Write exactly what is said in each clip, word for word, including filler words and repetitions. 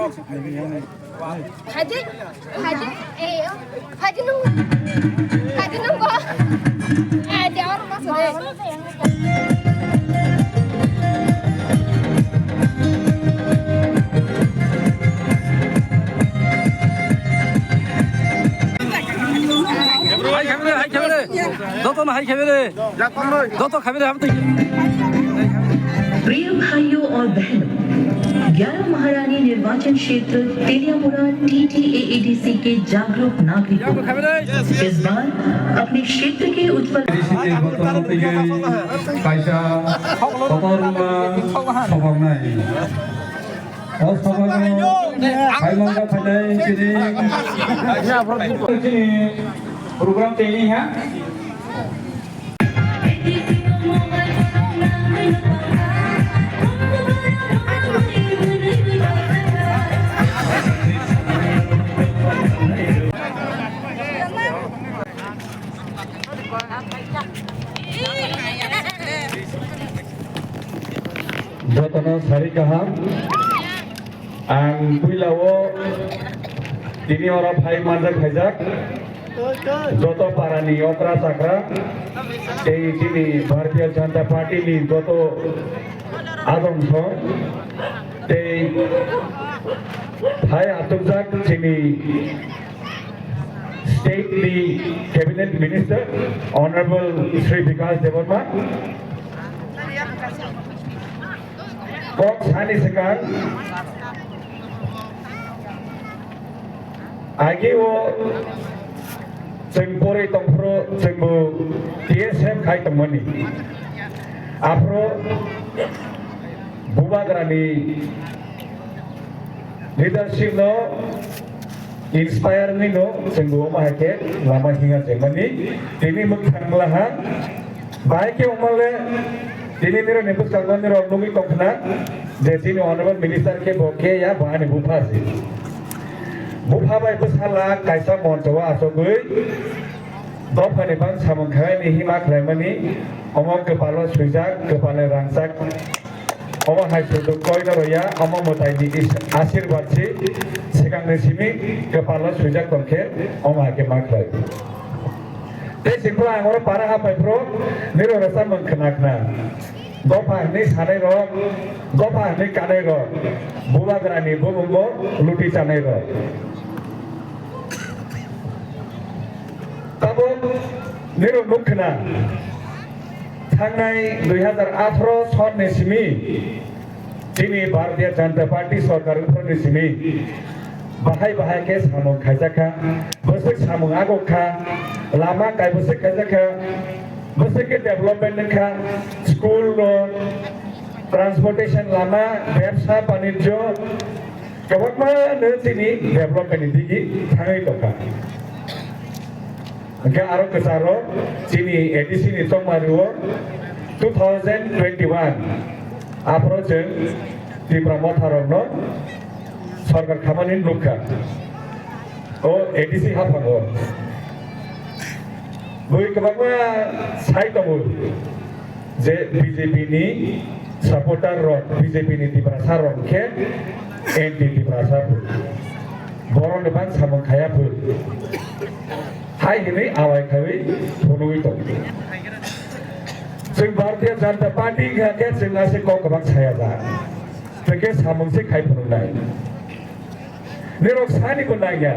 Haji, haji, eh, haji nung, haji nung ko, haji orang masuk deh. Hai khaibele, hai khaibele. Joto no hai khaibele. Joto khaibele, ham twi. प्रिय भाइयों और बहनों, ग्यारह महारानी निर्वाचन क्षेत्र तेलियामुरा टीटीएएडीसी के जागरूक नागरिकों, इस बार अपने क्षेत्र के उज्जवल एडीसी निर्वाचन kaisa kotor wngma sobangnai. O sobango khaimangkha phainai chini, chini program tei ha. Jotono sari kaham. Ang puila o tini oro phai manjak phaijak joto para ni okra chakra tei chini Bharatiya Janata Party ni joto adong song tei phai achukjak chini State ni Cabinet Minister Honorable Shri Bikash Debbarma. Kok sani swkang agi o chwng porwi tongphuru chwngbo T S F khai tongmani. Aphuru Bubagrani leadership no inspire ni no chwngbo omo hai khe lama hinga chengmani tini mwkhang laha. Bahai khe wngmale tini nirok ni bwskango nirok nugwi tongkhna je chini honorable minister khe bo khe ya bo ani bupha se. Bupha bai bwsala kaisa moncho o achugwi dophani bang samung khaini hima khlaimani omo kwpalo swijak kwpalni rangchak. Omo hai sudu koino roya omo mwtaini is-, asirwad si swkangni simi kwpalo swijak tongkhe omo hai khe ma khlai. Tei singkho ang oro para hapai phuru nirok rwchapmung khna khna. Dopha hwnwi sanai rok, dopha hwnwi kanai rok, bubagrani bumungo luti chanai rok. Tabuk nirok nuk khna, thangnai dui hazar atharo sonni simi, Chini Bharatiya Janata Party sorkar wngphani simi bahai bahai khe samung khaijak kha, bwswk samung agok kha, lama kai bwswk khaijak kha, bwswk khe development wng kha, school rok, transportation lama, bebsa banijyo, kwbangma no chini development ni digi thangwi tongkha. Hwnkhe aro kwcharo chini A D C ni chongmari o two thousand twenty-one aphuru chwng Tipra Motha rokno sorkar khamani nukha. O A D C haphango bui kwbangma sai tongo je B J P ni supporter rok, B J P ni Tiprasa rok khe anti Tiprasa borok ni bang samung khaya phuru. Hai hinwi awai khaiwi phunugwi tongo. Chwng Bharatiya Janata Party wngkha khe chwng aswk kok kwbang saya da. Chwng khe samung se khai phunuknai. Nirok sani bo nangya.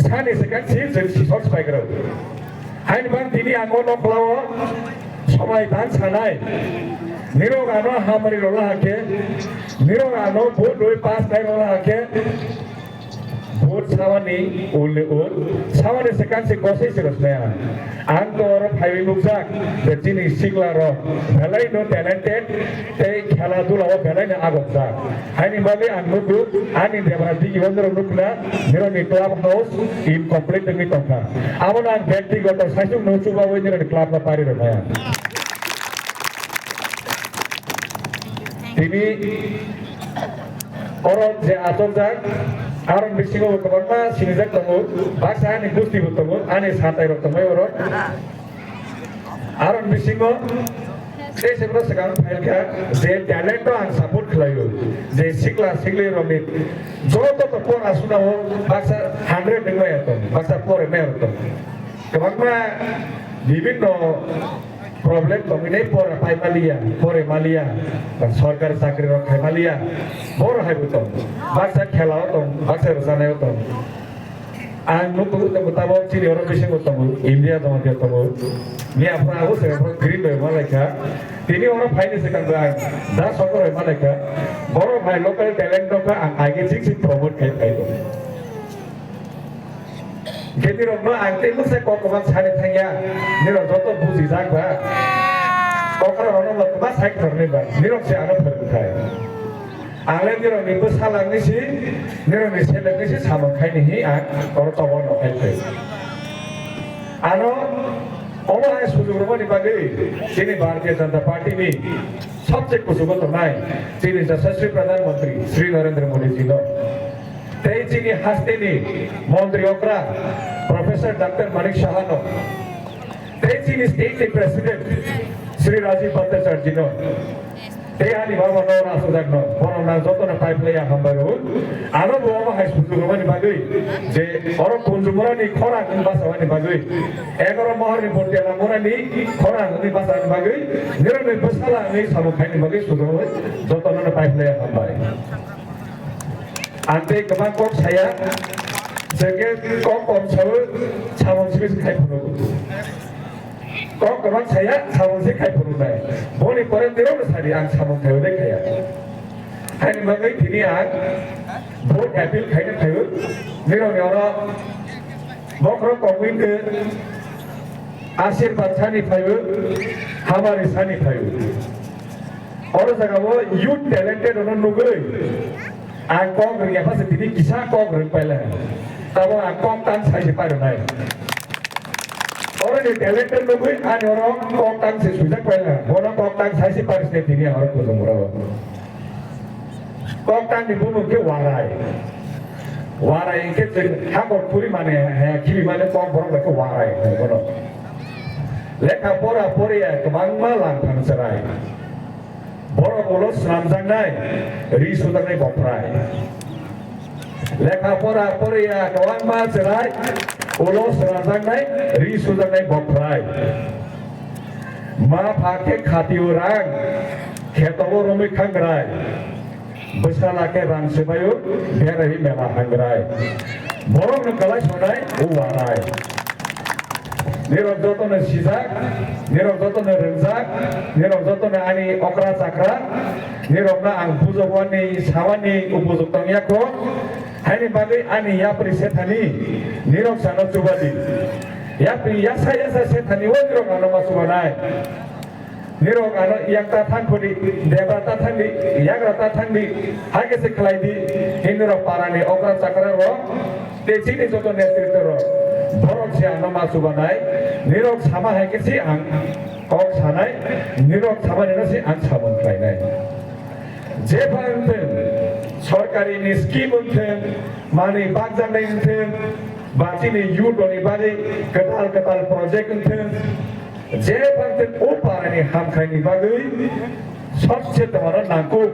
Sani se kan si chwng sisok spaikrok. Haini bang tini ang o nokhla o somai bang sanai. Nirok ano hamari rola hakhe. Nirok ano vote rwi pass nai rola hakhe. Vote samani ulni ul, samani se kansi kosoi se rwsnaya. Ang to oro phaiwi nukjak je chini sikla rok belai no talented tei khela dula o belai no agokjak. Haini bagwi ang nugo ani debra digi o norok nukna nirokni club house incomplete wngwi tongkha. Abono ang byaktigoto saisuk no chubawi nirokni club no pari rwnaya. Tini oro je achukjak, aroni bisingo bo kwbangma sinijak tongo, baksa ani gusti bo tongo, ani satai rok tongbai oro. Aroni bisingo Tei se bwrwi swkang phaikha je talent no ang support khlaio, je sikla sikli romwi joto to pora sunao baksa hundred ni maya tong, baksa pore maya tong. Kwbangma bibinno problem tongwi tei pora pai maliya, pore maliya, ba sorkari chakri rok khai maliya, boro hai bo tong, baksa khela o tong, baksa rwchanaio tong. Ang nukgo tabuk chini oro bisingo tongo, India jamatia tongo. Miya phra abo se phra green bai ma laikha. Tini oro phaini se kangba ang da sokor bai ma laikha. Boro phai local talent no kha ang aige jik jik promote khai phai do. Geti rok no ang tei masa kok kok sani thangya. Niro joto buji jak ba. Kokra rono mo ma sai thorni ba. Niro se ano thorni thai. Ang le nirokni bwsalangni si, nirokni selengni si samung khaini hi ang oro tobo no khai phai. Ano omo hai sujurumani bagwi chini Bharatiya Janata Party ni sobse kuchugo tongnai chini Yashaswi Pradhan Mantri Shri Narendra Modi ji no tei chini hasteni Montri okra Professor Doctor Manik Saha no tei chini state ni President Shri Rajiv Bhattacharjee no tei ani baba no oro aswk jak no, bono nang joto no pai phlai ya hambai rw. Ano bo omo hai sujurumani bagwi je oro Kunjumura ni khorang wngwi basa mani bagwi, egaro mohor ni Botela mura ni khorang wngwi basa mani bagwi, nirok ni bwsala wngwi samung khaini bagwi sujurumani joto no pai phlai ya hambai. Ang tei kwbang kok saya, je khe kok kom sawi samung simi khai phuru. Kok kwbang saya, samung se khai phuru nai. Boni pore nirok no sadi ang samung khai de khaya. Haini bagwi tini ang vote appeal khaina phaio. Nirok ni oro bokhorok kongwi khe asirbat sani phaio, hamari sani phaio. Oro jaga o youth talented ono nugwi ang kok rwngya pha se tini kisa kok rwng paila. Tabo ang kok tang sai se pai rwnai. Oro ni talented nugwi ani oro kok tang se sujak paila. Bono kok tang sai se pai se tini ang oro kujung ro. Kok tang ni bumung khe warai. Warai hwnkhe chwng hakor khuri mane, he, khibi mane kok borok bai khe warai hwnwi bono. Lekha pora poriya kwbangma langphang chwrai. Borok ulo swnamjaknai, ri sujaknai bokrai. Lekha pora poriya kwbangma chwrai, ulo swnamjaknai, ri sujaknai bokrai. Ma pha khe khatio rang, kheto o romwi khangrai. Bwsala khe rang swbaio, berahi mela hangrai. Borokno kwlai sonai, o warai. Nirok jotono sijak, nirok jotono rwngjak, nirok jotono ani okra chakra, nirokno ang bujokmani, samani upojukto wngya kho. Haini bagwi ani yapri sethani, nirok sano chubadi. Yapri yasa yasa sethani o nirok ano ma chubanai. Nirok ano yak ta thang khodi, debra ta thang di, yagra ta thang di, hai khe se khlai di, hinwi rok para ni okra chakra rok, tei chini joto netritwa rok, borok se ano ma chubanai, nirok sama hai khe se ang kok sanai, nirok sama ni no se ang samung khlainai. Jepha wngthwng, sorkari ni scheme wngthwng, manwi bakjaknai wngthwng, ba chini youth rokni bagwi kwtal kwtal project wngthwng, jepha wngthwng o parani hamkhaini bagwi sobse tomano nangkuk.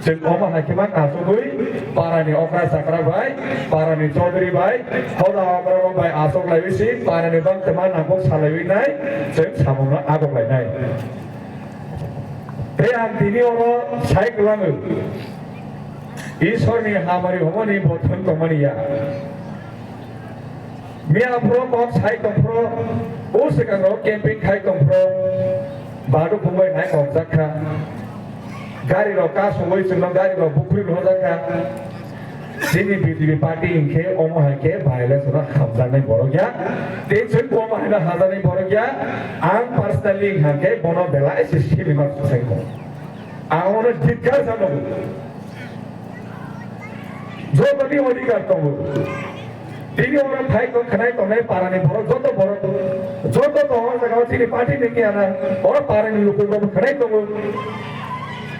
Chwng omo hai khe ma achugwi parani okra chakra bai, parani chaudhuri bai, hoda okra rok bai achuk laiwi si parani bang twma nangkuk salaiwi nai chwng samungno agok lainai. Tei ang tini oro sai kwlango, Ishwarni hamari hwnmani bo thwng tongmani ya. Miya phuru kok sai tong phuru, o swkang rok camping khai tong phuru, badu phungbai nai kok jak kha. Gari rok kasungwi chwngno gari rok bukhuri rwjak kha. Chini B J P party hinkhe omo hai khe violence no hamjaknai borok ya. Tei chwng omo hai no hamjaknai borok ya. Ang personally hinkhe bono belai se simi ma sai ko. Ang ono dhikar jano. Jotoni odhikar tongo. Tini oro phai tong khnai tongnai parani borok joto borok joto tongo o jaga o chini party ni kiya na oro parani lukurok bo khnai tongo.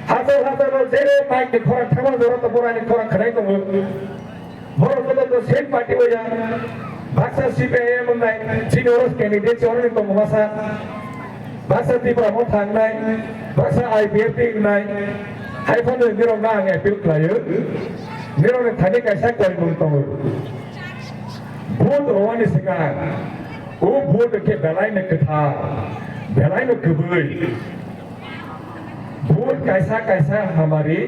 Hajar hajar o jere mic ni khorang thangma jora to borani khorang khnai tongo. Borok joto to same party o ya. Baksa C P I M wngnai chini oro candidate si oro ni tongo masa. Baksa Tipra Motha wngnai, baksa I P F T wngnai, hai phano nirokno ang appeal khlaio, nirokni thani kaisa koimung tongo. Vote rwani swkang, o vote khe belaino kwthar, belaino kwbwi. Vote kaisa kaisa hamari,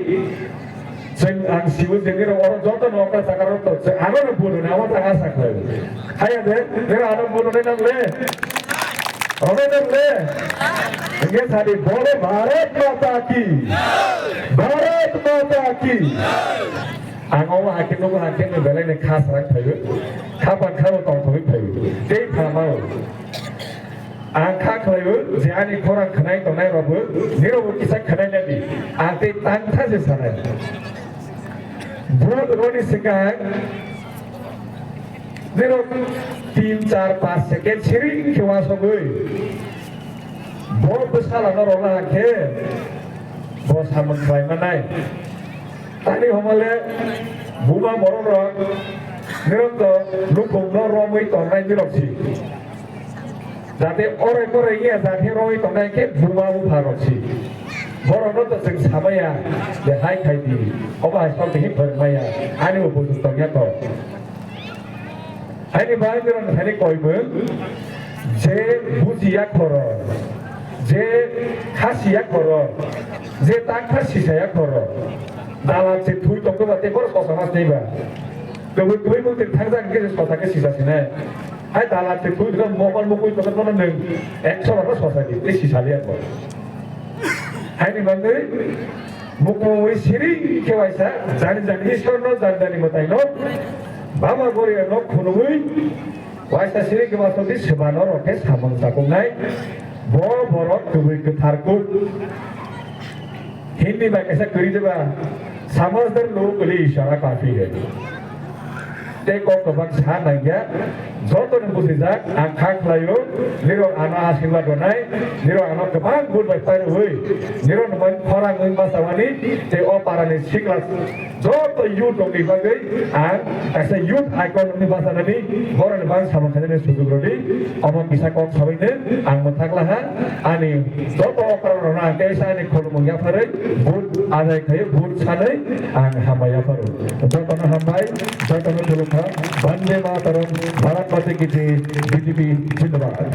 chwng ang sibo je nirok oro joto no okra chakar rok to, chwng ano no vote rwna amo ta asa khlaio. Haya de, nirok ano vote rwnai nang le? Rwnai nang le? Hingke sadi bole Bharat Mata ki! Bharat Mata ki! Ang omo hakhe nugo hakhe no belai ni kha sarak phaibo. Kha pan kha bo tong thogwi phaibo. Tei pha mao. Ang kha khlaibo je ani khorang khwnai tongnai rokbo, nirokbo kisa khwnai nadi. Ang tei tang tha se sanai. Vote rwni swkang nirok tin, char, panch second siri khe wasogwi. Bo bwsala no rwna khe bo samung khlai manai. Tani homole buma borok rok nirok to nukhung no romwi tongnai nirok si. Jate orai korai ya jate romwi tongnai khe buma bupha rok si. Borok no to chwng samaya je hai khai di. Obo hai sok de hin phwrwng maya. Ani bo bujung tong ya to. Haini bagwi nirok thani koimung, je bujiya khoro, je khasiya khoro, je takha sisaya khoro, dalal se thui tongkhe ba tei bohrok sosa mas tei ba. Kwbwi kwbwi mukti thangjak hwnkhe sosa khe sisa sinai. Hai dalal se thui tongkhe mokol mukui tongkhe bono nwng ekso bar sosa di tei sisa liya bo. Haini bagwi mukui siri khe waisa jani jani Ishwar no jani jani mwtai no. Baba Goria no khunugwi waisa siri kwbasokni swbano rok khe samung chakuknai. Bo borok kwbwi kwthar kuk. Hindi bai kaisa kwrwi diba, "Samajhdar log ke liye ishara kafi hai." Tei kok kwbang sa nangya, joto ni bujijak ang kha khlaio, nirok ano asirwad rwnai, nirok ano kwbang good bai pairwi, nirok no bai khorang wng basa mani, tei o para ni sikla joto youth rokni bagwi ang kaisa youth icon wngwi bachanani borokni bagwi samung khainani sujuk rwdi. Omo kisa kok sabaino ang mwthak laha. Ani joto okra rokno ang kaisa ani khulumung yapharwi vote ajai khai vote sanwi ang hambai yapharo. Jotono hambai, jotono khulumkha. Bande Mataram, Bharat Mata ki jai, B J P zindabad.